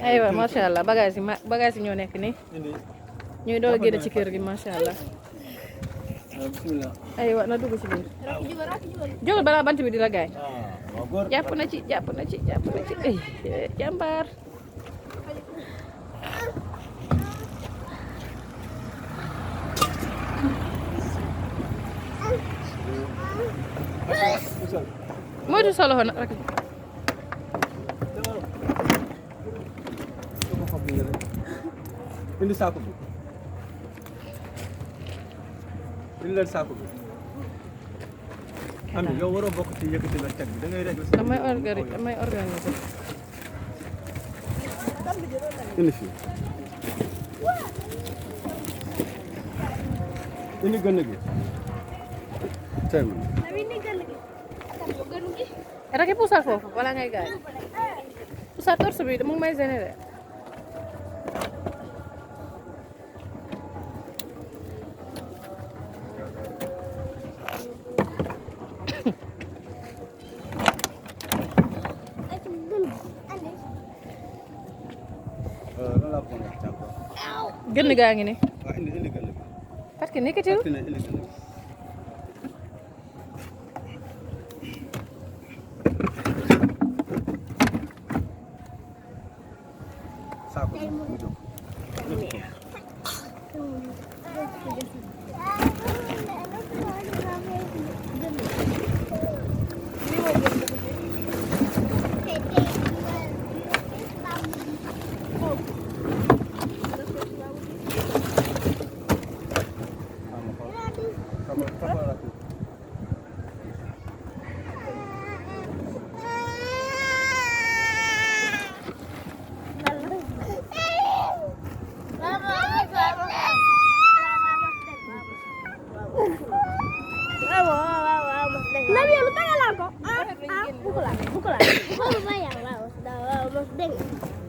aywa macha allah bagage yi ñoo nekk nii ñuy doog a génn ci kër gi macha allah. aywa na dugg ci biir. jógal balaa bant bi di la gaañ. jàpp na ci jàmbaar. moytu sa loxo nag rek. indi saako bi indi leen saako bi am yow waroo bokk ci yëkkati la teg bi da ngay rek damay organiser indi fii indi gën gi teg bi rek puusal foofu wala ngay gaañ puusal torse bi mu ngi may gêner de. gën gaa ngi ni parce que nekkatil Nabi lu tanya lah kok. Bukulah. Bukulah. Bukulah.